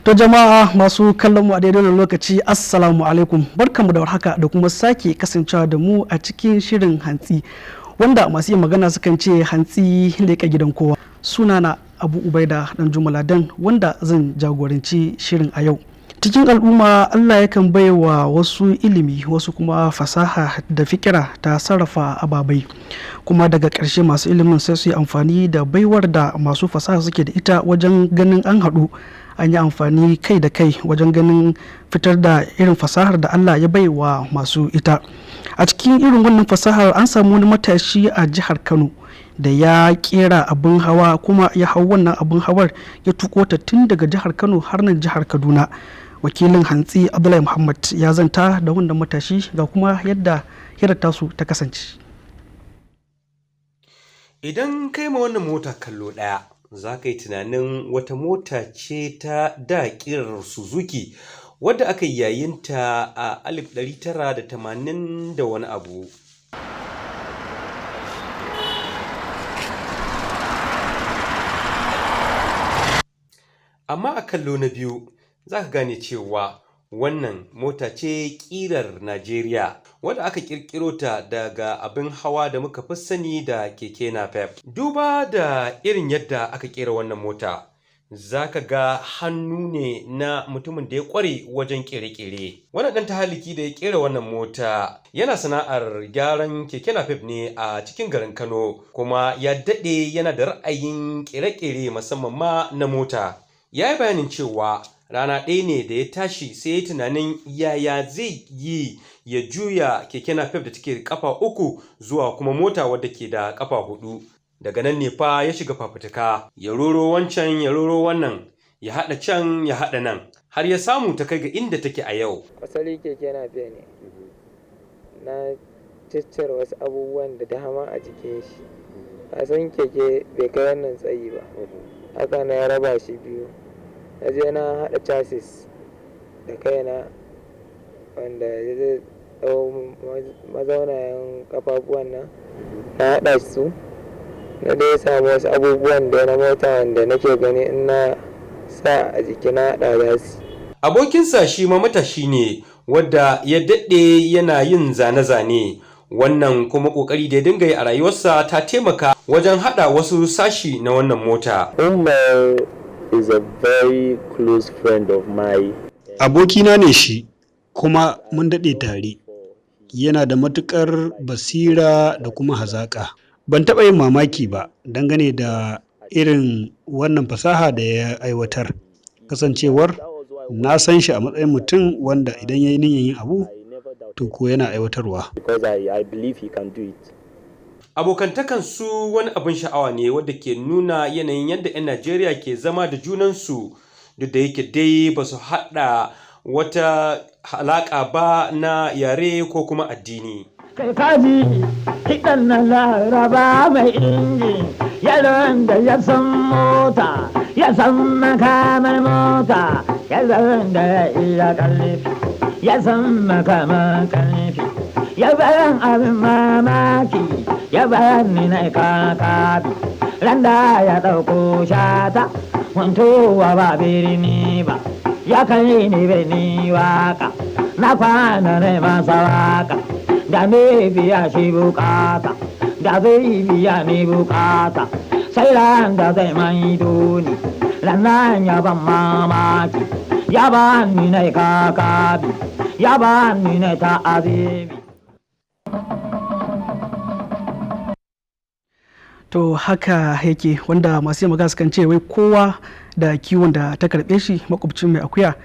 To jama'a masu kallon mu a daidai wannan lokaci, assalamu alaikum, barkanmu da warhaka da kuma sake kasancewa da mu a cikin shirin Hantsi, wanda masu iya magana sukan ce hantsi leƙa gidan kowa. Sunana Abu Ubaida Dan Jumaladan, wanda zan jagoranci shirin a yau. Cikin al'umma Allah yakan baiwa wasu ilimi, wasu kuma fasaha da fikira ta sarrafa ababai, kuma daga ƙarshe masu ilimin sai su yi amfani da baiwar da masu fasaha suke da ita wajen ganin an haɗu an yi amfani kai da kai wajen ganin fitar da irin fasahar da Allah ya bai wa masu ita. A cikin irin wannan fasahar an samu wani matashi a jihar Kano da ya kera abin hawa, kuma ya hau wannan abin hawar ya tuko ta tun daga jihar Kano har nan jihar Kaduna. Wakilin Hantsi Abdullahi Muhammad ya zanta da wannan matashi, ga kuma yadda hirar tasu ta kasance. Idan kai ma wannan mota kallo ɗaya, za ka yi tunanin wata mota ce ta da ƙirar Suzuki wadda aka yi yayinta a 1980 da wani abu. Amma a kallo na biyu za ka gane cewa wannan mota ce ƙirar Najeriya wadda aka ƙirƙiro ta daga abin hawa da muka fi sani da keke napep. Duba da irin yadda aka ƙera wannan mota, za ka ga hannu ne na mutumin da ya ƙware wajen ƙere-ƙere. Wannan ɗan tahaliki da ya ƙera wannan mota yana sana'ar gyaran keke napep ne a cikin garin Kano, kuma ya daɗe yana da ra'ayin ƙere-ƙere, musamman ma na mota. Ya yi bayanin cewa rana ɗaya ne da ya tashi sai ya tunanin yaya zai yi ya juya keke napep da take kafa uku zuwa kuma mota wadda ke da kafa hudu. Daga nan ne fa ya shiga fafutuka, ya roro wancan, ya roro wannan, ya haɗa can, ya haɗa nan, har ya samu ta kai ga inda take a yau. Asali keke napep ne, na ciccire wasu abubuwan da dama a jikin shi. Ka san keke bai kai wannan tsayi ba, haka na raba shi biyu. Na je na haɗa chassis da kaina wanda zai ɗau mazaunayen ƙafafuwan nan, na haɗa su. Na dai samu wasu abubuwan da na mota wanda nake gani in na sa a jiki na haɗa za su. Abokinsa shi ma matashi ne wadda ya daɗe yana yin zane-zane. Wannan kuma ƙoƙari da ya dinga yi a rayuwarsa ta taimaka wajen haɗa wasu sashi na wannan mota. Umar is a very close friend of mine. Abokina ne shi, kuma mun daɗe tare. Yana da matuƙar basira da kuma hazaƙa. Ban taɓa yin mamaki ba dangane da irin wannan fasaha da ya aiwatar. Kasancewar na san shi a matsayin mutum wanda idan ya yi niyyar yin abu, to ko yana aiwatarwa. Because I believe he can do it. Abokantakan su wani abin sha'awa ne wadda ke nuna yanayin yadda 'yan Najeriya ke zama da junansu, duk da yake dai ba su haɗa wata alaƙa ba na yare ko kuma addini. Kai kaji kiɗan na Laraba mai inji, yaron da ya san mota, ya san makamar mota, yaron da ya iya ƙarfi, ya san makamar ƙarfi, ya bayan abin mamaki, ya bayan ni na kakabi, randa ya ɗauko shata, wantowa ba birni ba, ya kai ni birni waka, na kwana ne masa waka. Da me biya shi bukata, da zai biya ni bukata, sai ran da zai mai doni, ranan ya ban mamaki, ya ba ni na kakabi, ya ba ni na ta'azimi. To haka yake, wanda masu yi magana sukan ce wai kowa da kiwon da ta karɓe shi, makwabcin mai akuya.